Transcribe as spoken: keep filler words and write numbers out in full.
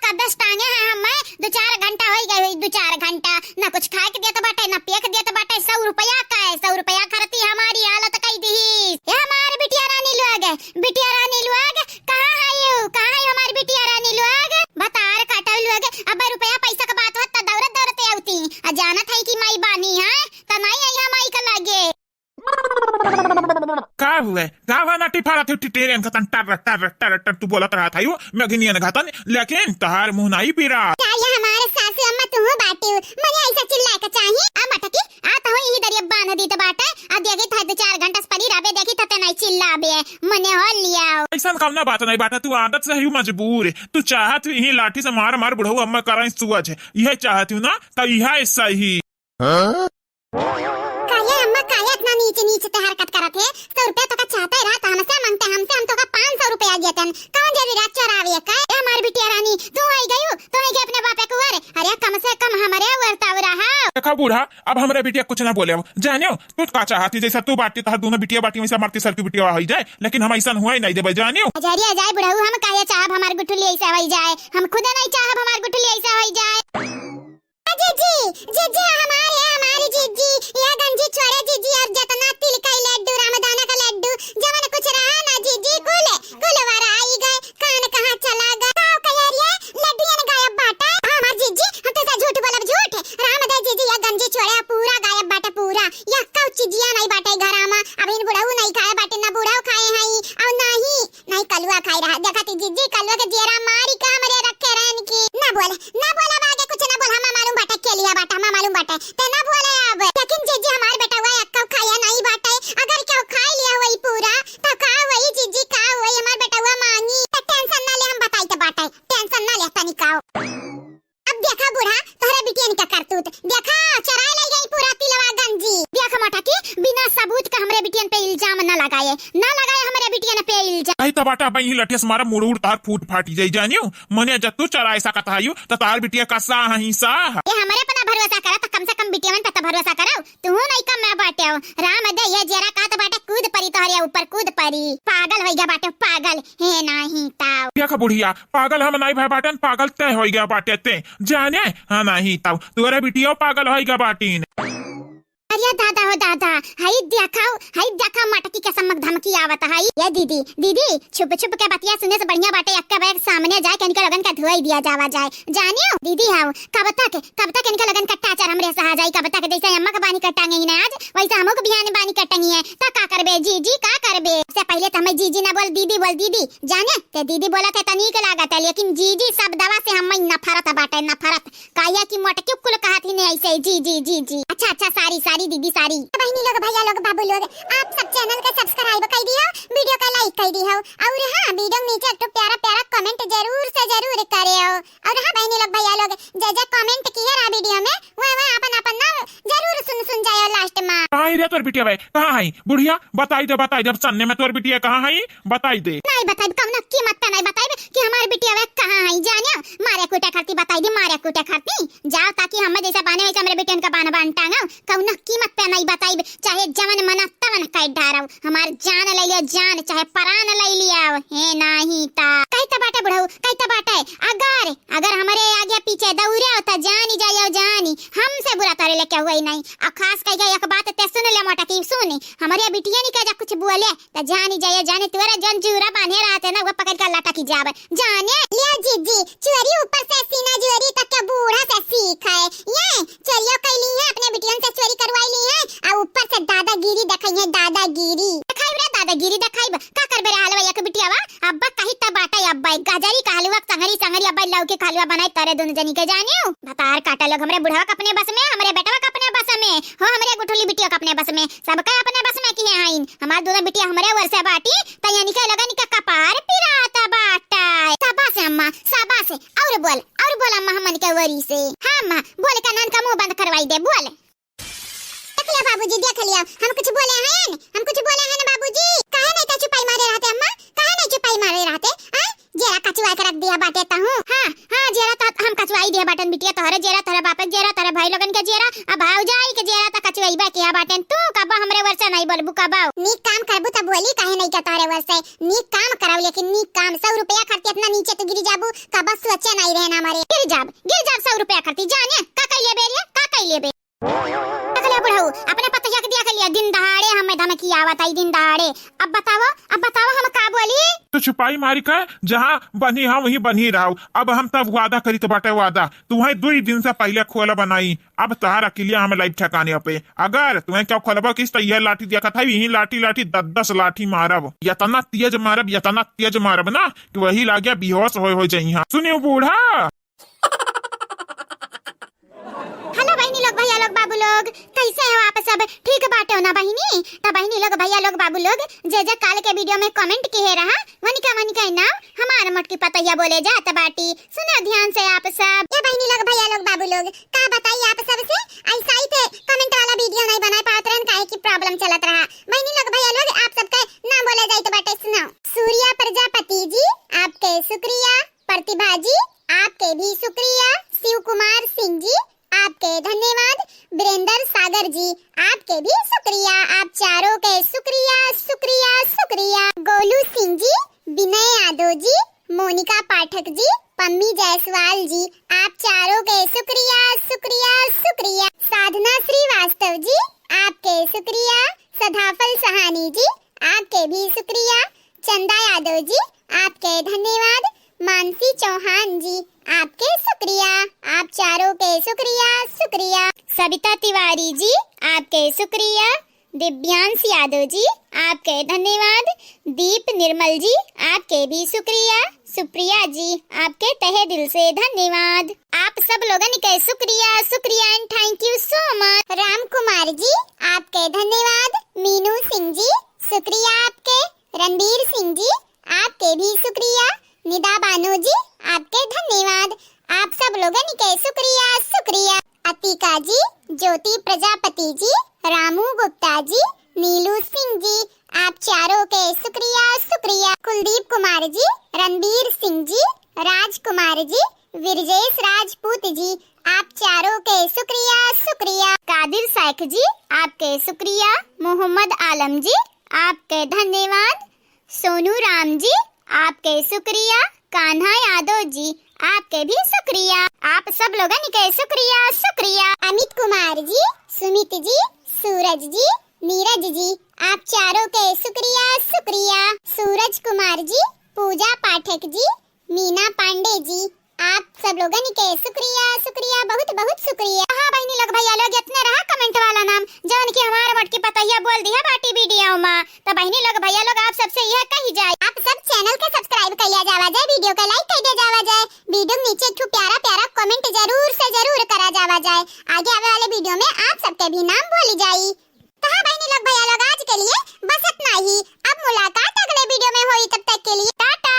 कब से टांगे हैं हम, दो चार घंटा होइ गए हुई, दो चार घंटा। ना कुछ खाए के देत बाटे, ना पिए के देत बाटे। सौ रुपया का है, सौ रुपया खरती हमारी हालत कई दिहिस। ए हमार बिटिया रानी लोग, बिटिया रानी लोग, कहाँ है यू? कहाँ है हमार बिटिया रानी लोग? भतार काटल लोग, अब रुपया पैसा के बात होत त दौड़त दौड़त आवती। आ जानत है कि माई बानी है, त नहीं आई हम माई के लगे। का हुए? का हुआ नाटी फाड़त हो टिटेरियन खतन टर टर टर टर तू बोलत रहत है यू, मगिनियन घतन, लेकिन तहार मुँह नहीं पीरा। का ये हमारे सासू अम्मा तू बाटी, मने ऐसा चिल्लाए के चाही? आ मटकी, आ तो यही दरिया बांध दी त बाटे, आ देखी त दो चार घंटा से पड़ी रहबे, देखी त ते नहीं चिल्लाबे, मने हो लियाओ। ऐसन कौनो बात नहीं बाटे, तू आदत से ही मजबूर है, तू चाहत ही यही लाठी से मार मार बुढ़ऊ अम्मा कराई सुअज, यह चाहत हूँ ना, त यह सही। हाँ? काहे अम्मा, काहे इतना नीच नीच ते हरकत करत है? सौ रुपया तोका चाहते रहा त हमसे मांगते, हमसे हम तोका पाँच सौ रुपया देतन। कौन जरूरी रहा चोरावे का? ए हमार बिटिया रानी, तू आई गयू, तू आई गई अपने बापे के ओर। अरे कम से कम हमरे ओर ताऊ रहा। देखा बूढ़ा, अब हमरे बिटिया कुछ ना बोले, अब जानियो तू का चाहती, जैसा तू बाटी तहार दोनों बिटिया बाटी वैसा मरती सरकी बिटिया होई जाए, लेकिन हम ऐसा हुआ ही नहीं देबे जानियो। अजरिया जाए बुढ़ऊ, हम काहे चाहब हमार गुठली ऐसा होई जाए, हम खुदे नहीं चाहब हमार गुठली ऐसा होई जाए। जीजी, जीजी, हमारे, हमारे जीजी, यह गंजी छोड़े जीजी, और जितना तिल का लड्डू, रामदाना का लड्डू, जवन कुछ रहा ना जीजी, कुल, कुल वराई गए, कान कहाँ चला गए? काव कह रही है? लड्डू ये न गायब बाटे। हाँ, हमार जीजी, हम तो झूठ बोलब, झूठ। राम दे जीजी, यह गंजी छोड़े, पूरा गायब बाटे, पूरा। यह कौ चीजिया नहीं बाटे घरा मा। अब इन बुढ़ऊ नहीं खाए बाटे, ना बुढ़ऊ खाए हैं, और ना ही नहीं, कलुआ खाई रहा। देखा थी जीजी, कलुआ के जियरा मारी का हमरे रखे रहन की। ना बोल, ना बोल, अब आगे कुछ ना बोल, हमा मालूम बाटे के लिया बाटे, हमा मालूम बाटे। ते ना बोले अब। लेकिन जीजी, हमार बेटवा एक्को खाया नहीं बाटे। अगर केहू खाई लिया होई पूरा, तो का होई जीजी, का होई? हमार बेटवा मांगी। तो tension ना ले, हम बताई तो बाटे। Tension ना ले तनी काव। अब देखा बूढ़ा, तोहरे बिटियन का करतूत। देखा, चराए ले गई पूरा तिलवा गंजी। देख मोटकी, बिना सबूत का हमरे बिटियन पे इल्जाम न लगाए, न लगाए हमरे बिटियन पे इल्जाम। आई त बाटा, अब यही लठिया से मारा, मुड़ उड़ तार फूट फाटी जाई जानियो। मने जब तू चराए सकत हायू, त तार बिटिया का साह ही साह। ये हमरे पे ना भरोसा करा, त कम से कम बिटियन पे त भरोसा करो। तू नहीं कम मैं बाटे हो। राम दे, ये जेरा का त बाटे, कूद परी तोहरे ऊपर, कूद परी। पागल होई गया बाटे, पागल। हे नाही ताव। देख बुढ़िया, पागल हम नाई भय बाटन, पागल तय होई गया बाटे ते। जाने? हाँ नाही ताव, तोरे बिटियो पागल होई गया बाटिन। अरे दादा हो दादा, हई देखाओ, हई देखा मटकी के सम्मक धमकी आवत है। ये दीदी, दीदी, छुप छुप के बतिया सुने से बढ़िया बाटे, एक्का बैग सामने जाए के इनके लोगन का धोई दिया जावा जाए। जानियो दीदी, हाउ कब तक, कब तक इनके लोगन का टाचर हमरे सहा जाई? कब तक? जैसे अम्मा के बानी कटांगे ही ना आज, वैसे हमहू के बिहान बानी कटंगी है। तो का करबे जीजी, का करबे? से पहले तो हमें जीजी ना बोल, दीदी बोल, दीदी। जाने ते दीदी बोलत है त नीक लागत है, लेकिन जीजी शब्दवा से हमें नफरत बाटे, नफरत। काहे कि मोटकी कुल कहत ही नहीं ऐसे, जीजी, जीजी। अच्छा, अच्छा, sorry, sorry दीदी, sorry। बहनी लोग, भैया लोग, बाबू लोग, आप सब channel के subscribe कर दियो, video का like कर दियो, और हाँ, video के नीचे एक ठो प्यारा प्यारा comment जरूर से जरूर करे हो। और हाँ बहनी लोग, भैया लोग, जे जे comment किए रहा video में, वह वह अपन अपन नाम जरूर सुन सुन जाए last में। कहाँ है रे तोर बिटिया बे? कहाँ है बुढ़िया? बताई दे, बताई दे, अब सन्ने में तोर बिटिया कहाँ है? बताई दे। नहीं बताइब, कौनो कीमत पे नहीं बताइब कि हमार बिटिया बे कहाँ है। जानियो, मारे कूटे खाती बताई दी, मारे कूटे खाती। जाओ ताकि हमें जैसे बाने वैसे हमरे बिटियन का बान बान टांगो, कौनो कीमत पे नहीं बताइब, चाहे जवन मना तवन कह डारो। हमार जान ले लियो जान, चाहे परान ले लियो, हे नाही ता। कही त बाटे बुढ़ऊ, कही त बाटे, अगर, अगर हमरे आगे पीछे दौड़े त जानी जायो जानी, हमसे बुरा तोरे लेके हुआ ही नहीं। और खास कह के एक बात ते सुन ले मोटकी, सुनी, हमरे बिटिया नहीं कह जा कुछ बोले, त जानी जायो जानी, तोरे जौन जूरा बांधे रहते ना, वो पकड़ के लटक जावे। जाने? लिया जीजी, चोरी ऊपर से सीना जोरी तक के बूढ़ा से सीख है। ये चोरियो कैली है, अपने बिटियन से चोरी करवाई ली है, आ ऊपर से दादागिरी देखाई है, दादागिरी। देखाइब रे दादागिरी, देखाइब। का करबे रे हलवा एक बिटियावा? अब्बा कही त बाटे अब्बा, गजरी का हलवा, संगरी, संगरी अब्बा, लौकी का हलवा बनाई तोरे दोनों जनी के जानियो। भतार काटा लोग, हमरे बुढ़वा का अपने बस में, हमरे बेटवा का अपने बस में, हो हमरे गुठुली बिटिया का अपने बस में, सबका अपने बस में किहे हईन। हमार दोनों बिटिया हमरे ओर से बाटी, त यानी के लगन के कपार पिरात बाटे। शाबाश अम्मा, शाबाश। और बोल, और बोल अम्मा, हमन के ओरी से। हाँ अम्मा, बोल के नान का मुंह बंद करवाई दे, बोल। देख लिया बाबूजी, देख लिया, हम कुछ बोले हैं, हम कुछ बोले हैं ना बाबूजी? काहे नहीं तो चुपाई मारे रहते अम्मा, काहे नहीं चुपाई मारे रहते? हाँ, जेरा कचुआ के रख दिया बाटे तहूँ। हाँ, हाँ, जेरा तो हम कचुआई दिया बाटन बिटिया, तोहरे जेरा, तोहरे बाप के जेरा, तोहरे भाई लोगन के जेरा, अब भौजाई के जेरा तो कचुआई बे किया बाटेन तू, कबो हमरे ओर से नाहीं बोलबू, कबो। नीक काम करबू त बोली, काहे नाहीं का तोहरे ओर से। नीक काम करब, लेकिन नीक काम, सौ रुपया खातिर इतना नीचे तू गिरी जाबू, कबो सोचे नाहीं रहे ना हमरे। गिर जाब, गिर जाब सौ रुपया खातिर, जाने, का कइ लेबे रे, का कइ लेबे? देख ले बुढ़ऊ, अपने पतोहिया के दिया के लिए दिन दहाड़े हमें धमकी आवत आई, दिन दहाड़े। अब बतावा, अब बतावा हम का बोली? तो छुपाई मारी का, जहाँ बनी हम वहीं बनी रहो। अब हम तब वादा करी तो बाटे वादा, तुम्हें दुई दिन से पहिले खोल बनाई। अब तोहार अकिलिया हम लाइब ठिकाने पे। अगर तुम्हें क्या खोलबा किस तो यह लाठी देखत है, यही लाठी लाठी दस दस लाठी मारब, यतना तेज मारब, यतना तेज मारब ना कि वही लाग्या बेहोश होए हो जइहा। सुनियो बूढ़ा। हेलो बहिनी लोग, भैया लोग, बाबू लोग, कैसे हो आप सब? ठीक बाटे हो ना बहिनी? त बहिनी लोग, भैया लोग, बाबू लोग, जे जे काल के वीडियो में कमेंट किहे रहा, वनिका वनिका नाम हमार मोटकी पतोहिया बोले जात बाटी। सुनो ध्यान से आप सब। ए बहिनी लोग, भैया लोग, बाबू लोग, का बताई आप सब से? ऐसा ही थे कमेंट वाला वीडियो नहीं बनाए पावत रहन, काहे कि प्रॉब्लम चलत रहा। बहिनी लोग, भैया लोग, आप सबके नाम बोले जाइत बाटे, सुनो। सूर्या प्रजापति जी, आपके शुक्रिया। प्रतिभा जी, आपके भी शुक्रिया। शिव कुमार सिंह जी, आपके धन्यवाद। वीरेंद्र सागर जी, आपके भी शुक्रिया। आप चारों के शुक्रिया, शुक्रिया, शुक्रिया। गोलू सिंह जी, विनय यादव जी, मोनिका पाठक जी, पम्मी जायसवाल जी, आप चारों के शुक्रिया, शुक्रिया, शुक्रिया। साधना श्रीवास्तव जी, आपके शुक्रिया। सदाफल सहानी जी, आपके भी शुक्रिया। चंदा यादव जी, आपके धन्यवाद। मानसी चौहान जी, आपके शुक्रिया। आप चारों के शुक्रिया, शुक्रिया। सविता तिवारी जी, आपके शुक्रिया। दिव्यांश यादव जी, आपके धन्यवाद। दीप निर्मल जी, आपके भी शुक्रिया। सुप्रिया जी, आपके तहे दिल से धन्यवाद। आप सब लोगन के शुक्रिया, शुक्रिया and thank you so much। राम कुमार जी, आपके धन्यवाद। मीनू सिंह जी, शुक्रिया आपके। रणबीर सिंह जी, आपके भी शुक्रिया। निदा बानो जी, आपके धन्यवाद। आप सब लोगन के शुक्रिया, शुक्रिया। अतिका जी, ज्योति प्रजापति जी, रामू गुप्ता जी, नीलू सिंह जी, आप चारों के शुक्रिया, शुक्रिया। कुलदीप कुमार जी, रणबीर सिंह जी, राजकुमार जी, विरजेश राजपूत जी, आप चारों के शुक्रिया, शुक्रिया। कादिर शेख जी, आपके शुक्रिया। मोहम्मद आलम जी, आपके धन्यवाद। सोनू राम जी, आपके शुक्रिया। कान्हा यादव जी, आपके भी शुक्रिया। आप सब लोगन के शुक्रिया, शुक्रिया। अमित कुमार जी, सुमित जी, सूरज जी, नीरज जी, आप चारों के शुक्रिया, शुक्रिया। सूरज कुमार जी, पूजा पाठक जी, मीना पांडे जी, आप सब लोगन के शुक्रिया, शुक्रिया, बहुत, बहुत शुक्रिया। हाँ बहिनी लोग, भैया लोग, इतने रहा कमेंट वाला नाम, जवन कि हमार मोटकी पतोहिया बोल दिया बाटी वीडियो मा। तो बहिनी लोग, भैया लोग, आप सबसे यह कही जाए, आप सब चैनल के सब्सक्राइब कइले जावा जाए, वीडियो के लाइक कइ दे जावा जाए, वीडियो के नीचे एक ठो प्यारा प्यारा कमेंट जरूर से जरूर करा जावा जाए। आगे आवे वाले वीडियो में आप सबके भी नाम बोली जाई। तो हाँ बहिनी लोग, भैया लोग, आज के लिए बस इतना ही। अब मुलाकात अगले वीडियो में होई, तब तक के लिए टाटा।